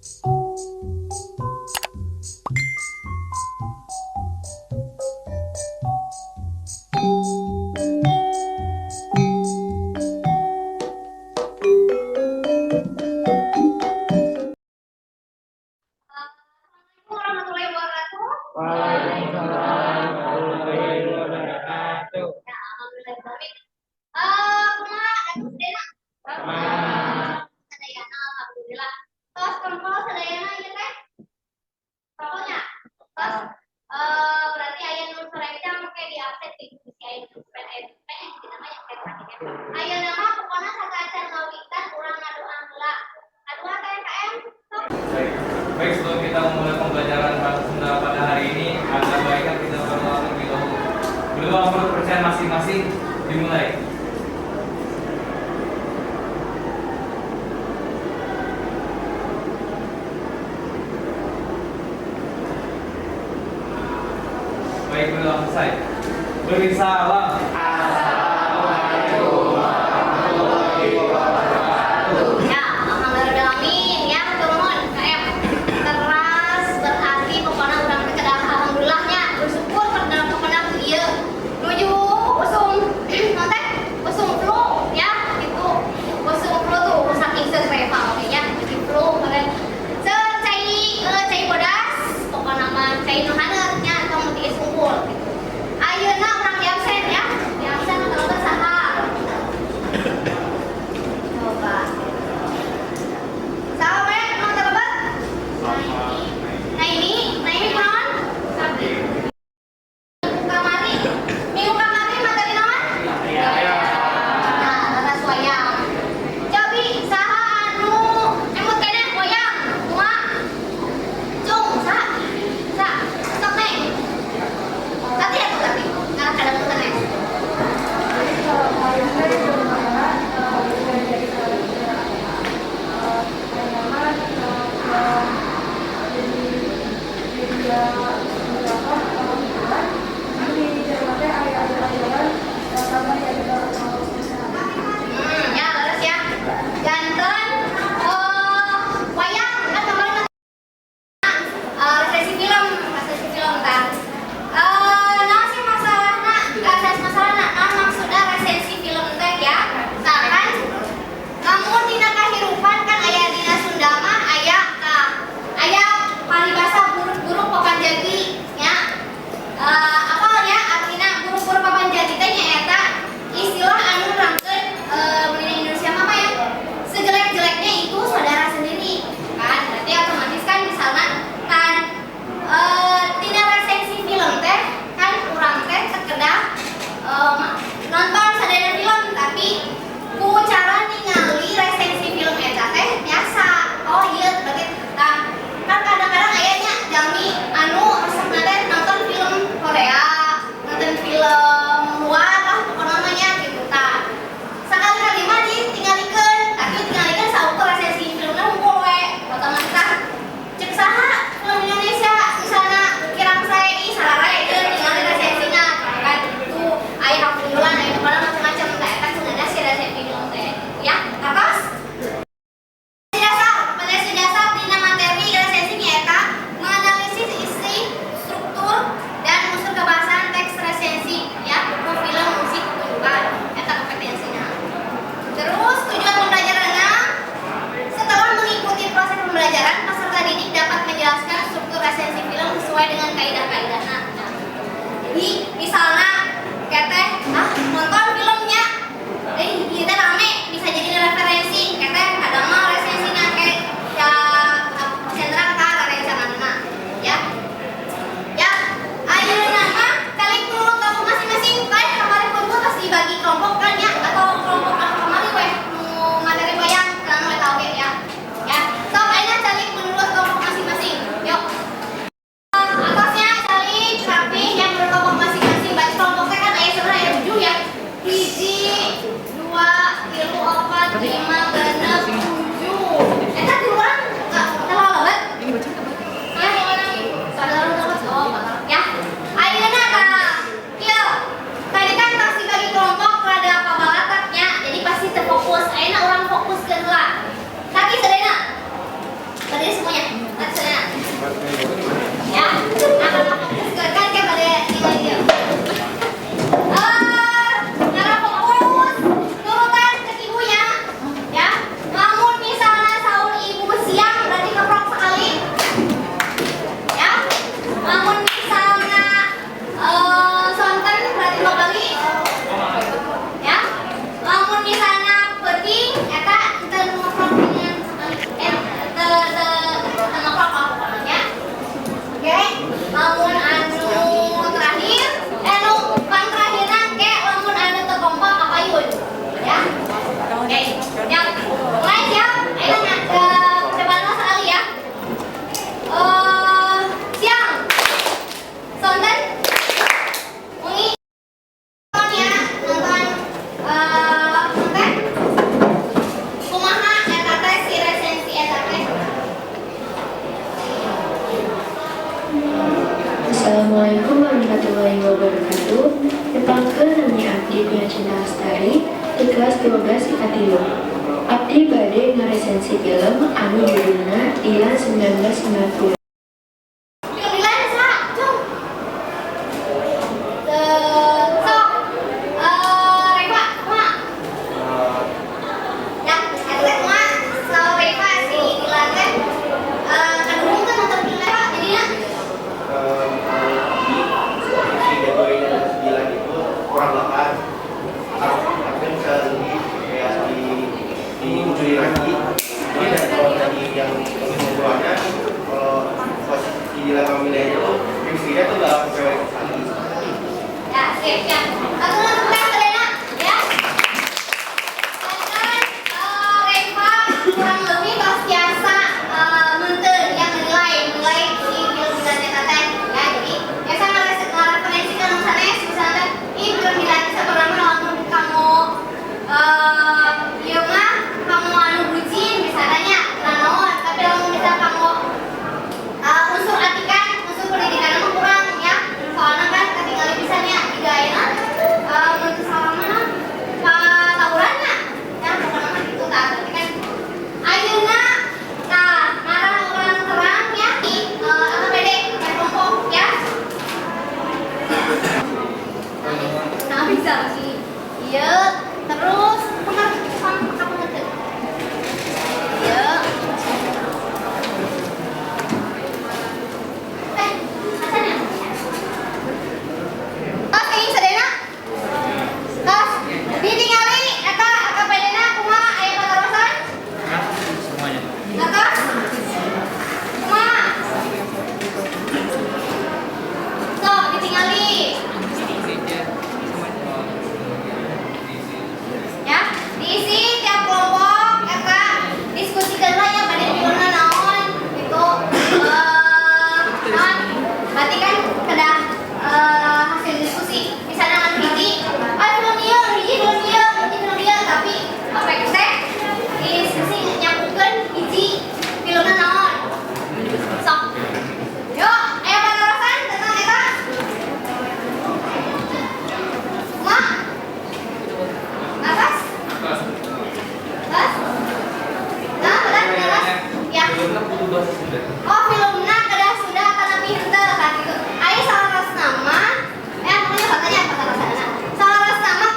Assalamualaikum warahmatullahi wabarakatuh. Waalaikumsalam warahmatullahi wabarakatuh. Ya, alhamdulillah. Kumaha dan sadayana? Kumaha. Sadayana, alhamdulillah. Tos kempel sadayana ieu teh? Pokoknya tos berarti aya nu sarencang make di absen di bisi aya nu suspend, aya nu suspend di namanya kayak terakhir. Ayeuna mah pokona sateuacan ngawitan urang ngadoa heula. Ngadoa teh KM sok. Baik, baik, sebelum kita memulai pembelajaran bahasa Sunda pada hari ini, ada baiknya kita berdoa terlebih dahulu. Berdoa menurut kepercayaan masing-masing dimulai. Baik, berdoa selesai. Beri salam. Assalamualaikum warahmatullahi wabarakatuh. Ya, alhamdulillah amin ya, nuhun KM. Teras berarti pokoknya urang teh kedah alhamdulillahnya bersyukur karena pokoknya ieu nuju usum naon teh, usum flu ya gitu. Usum flu tuh saking seueur oge nya, jadi flu kalian. Seur cai cai bodas, pokokna mah cai nu haneut nya, tong tiis unggul gitu. Ayeuna urang di absen ya. Assalamualaikum warahmatullahi wabarakatuh. Tepangkeun, nami abdi Bina Cinta Lestari di kelas 12 IPA 3. Abdi bade ngaresensi film anu judulna Dilan 1990. Film Dilan sa, cung. Sok. Reva, kumaha? Ya, eta teh kumaha? So Reva si Dilan teh kadung teh nonton film Reva jadinya. Si Degoy 9 itu kurang lekat, harusnya bisa lebih kayak di lagi. Jadi dan kalau tadi yang kesimpulannya, kalau posisi di dalam pemilihan itu chemistry-nya tuh gak sesuai sekali. Ya, sip ya. Satu untuk tes Serena, ya. Dan Reva kurang lebih tos biasa menten yang menilai menilai si film Dilan eta teh ya. Jadi biasa ngareferensikan nu sanes, misalnya teh ih, film Dilan teh sebenarnya lamun kamu ieu mah kamu anu bucin misalnya naon, tapi lamun misal kamu unsur atikan, unsur pendidikan mah kurang ya, soalnya kan ketinggalan pisannya tiga ayeuna mun teu salah mah tawurannya ya, pokoknya mah gitu. Tah, berarti kan ayeuna tah ngarah urang terang ya di AKPD per kelompok ya. Nah, bisa sih iya, terus pengar sama kamu iya. Eh, acan ya? Tos kayaknya sadayana? Tos, ditingali eta AKPD-na kumaha, aya patarosan? Semuanya. Atos? Kumaha? Sok ditingali. Ya, diisi tiap kelompok eta diskusikan lah ya pada filmna naon gitu. Naon? Berarti kan kedah hasil diskusi. Misalnya anu hiji, ah film ieu, hiji film ieu, hiji film ieu, tapi apa teh diskusi nyambungkeun hiji filmna naon. Sok. Yuk, aya patarosan tentang eta? Kumaha? Atas? Tas? Nah, benar, benar. Ya. Filmnya kudu bahasa Sunda. Oh, filmna kedah Sunda atanapi henteu kan gitu. Aya salah nama, pokoknya katanya patarosanna. Salah nama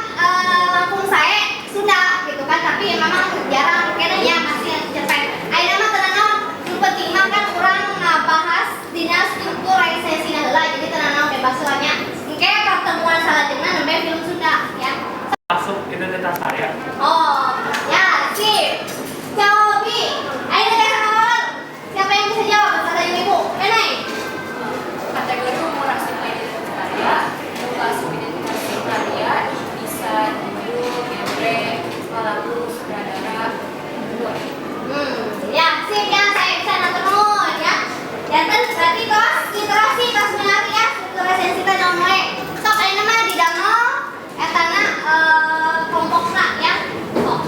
langkung sae Sunda gitu kan, tapi memang jarang kayaknya ya masih cepet. Ayeuna mah teu naon, nu penting mah kan urang ngabahas dina struktur resensina heula, jadi teu naon, bebas heula nya. Engke pertemuan salajengna nembe film Sunda ya. Masuk identitas saya. Oh, ya, sip. Cobi, ayo kita awal. Siapa yang bisa jawab? Kata ibu. Enai. Kategori umur asup identitas karya, mutu asup identitas karya, desain, judul, genre, lagu, sutradara, umur. Ya, sip ya, saya bisa nonton nuhun ya. Janten berarti tos literasi tos menarik ya, struktur resensi teh naon wae. Sok ayeuna mah didamel etana kelompokna ya. Sok.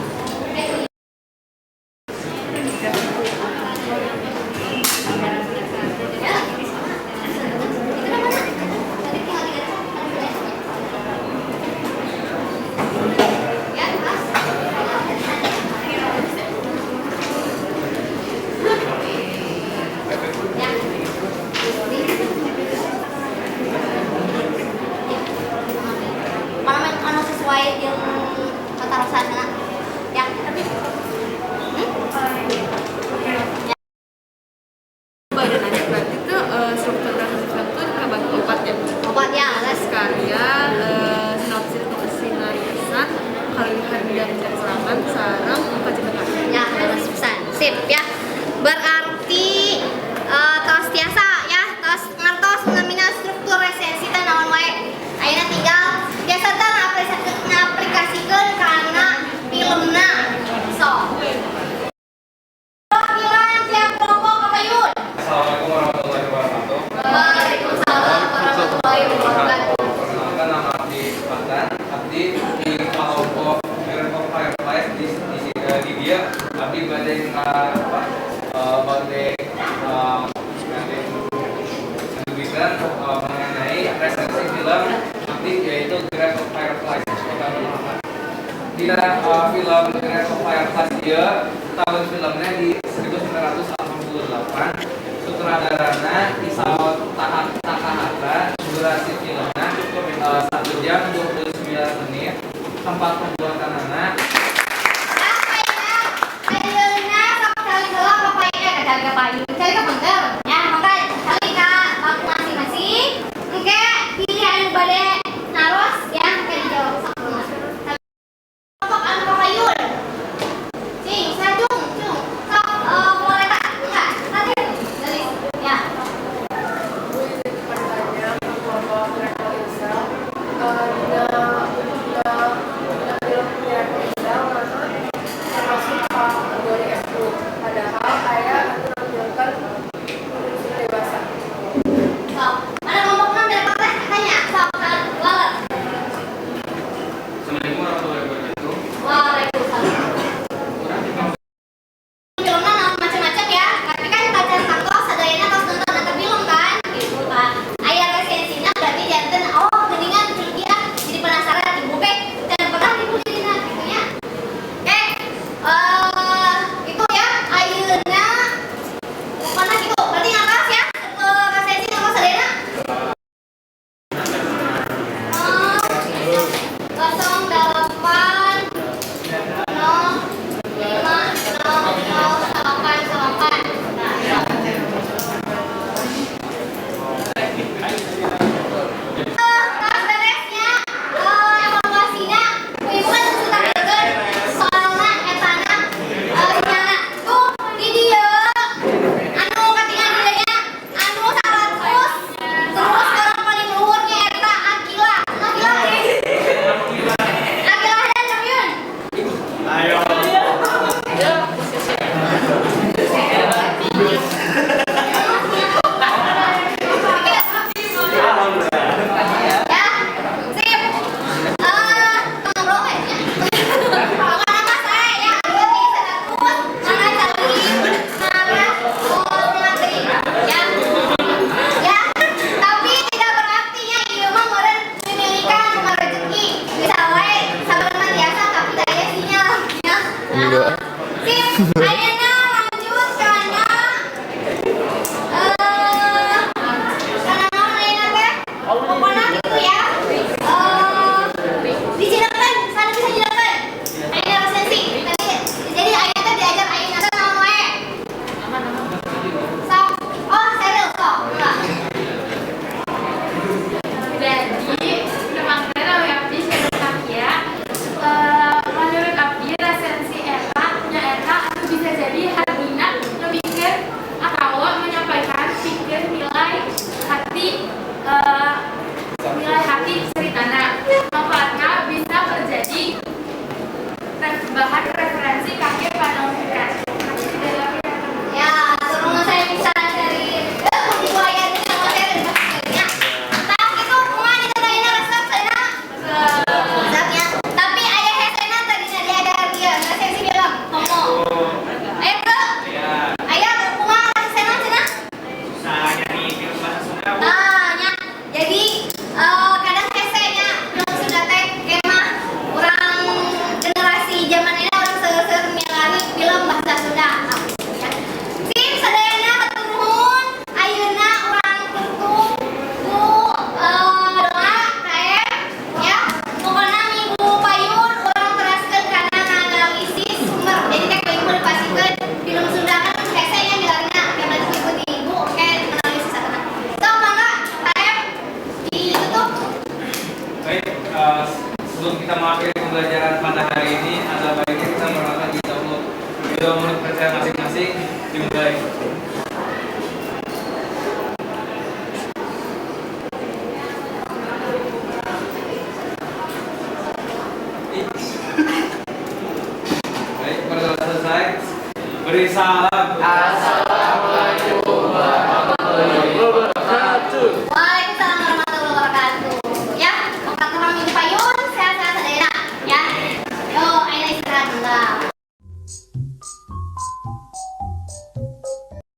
Ya. Itu namanya. Tadi tinggal digaris. Ya, tas. Ya. Mana main anu sesuai jeung patarosanna. Ya, tapi Ya. Baru nanya, berarti tuh struktur resensi film tuh kebagi empat ya? Obat ya, les. Karya, sinopsis atau kesinarisan, kelebihan dan kekurangan, sareng kajemetan. Ya, harus pisan. Sip ya. Berarti tos tiasa ya, tos ngartos namina struktur resensi teh naon wae. Ayeuna tinggal biasa teh ngaplikasikeun kana filmna. So. Perwakilan tiap kelompok apa yun? Assalamualaikum warahmatullahi wabarakatuh. Waalaikumsalam warahmatullahi wabarakatuh. Perkenalkan, nama Abdi Fatan. Abdi di kelompok Miracle Fireflies di dia Abdi bade apa Dina film Grave of Fireflies ieu tahun filmnya di 1988, sutradarana Isao Takahata, durasi filmnya 1 jam 29 menit, tempat pembuatanana Ayeuna sok kali heula ka payun, eh ka payun.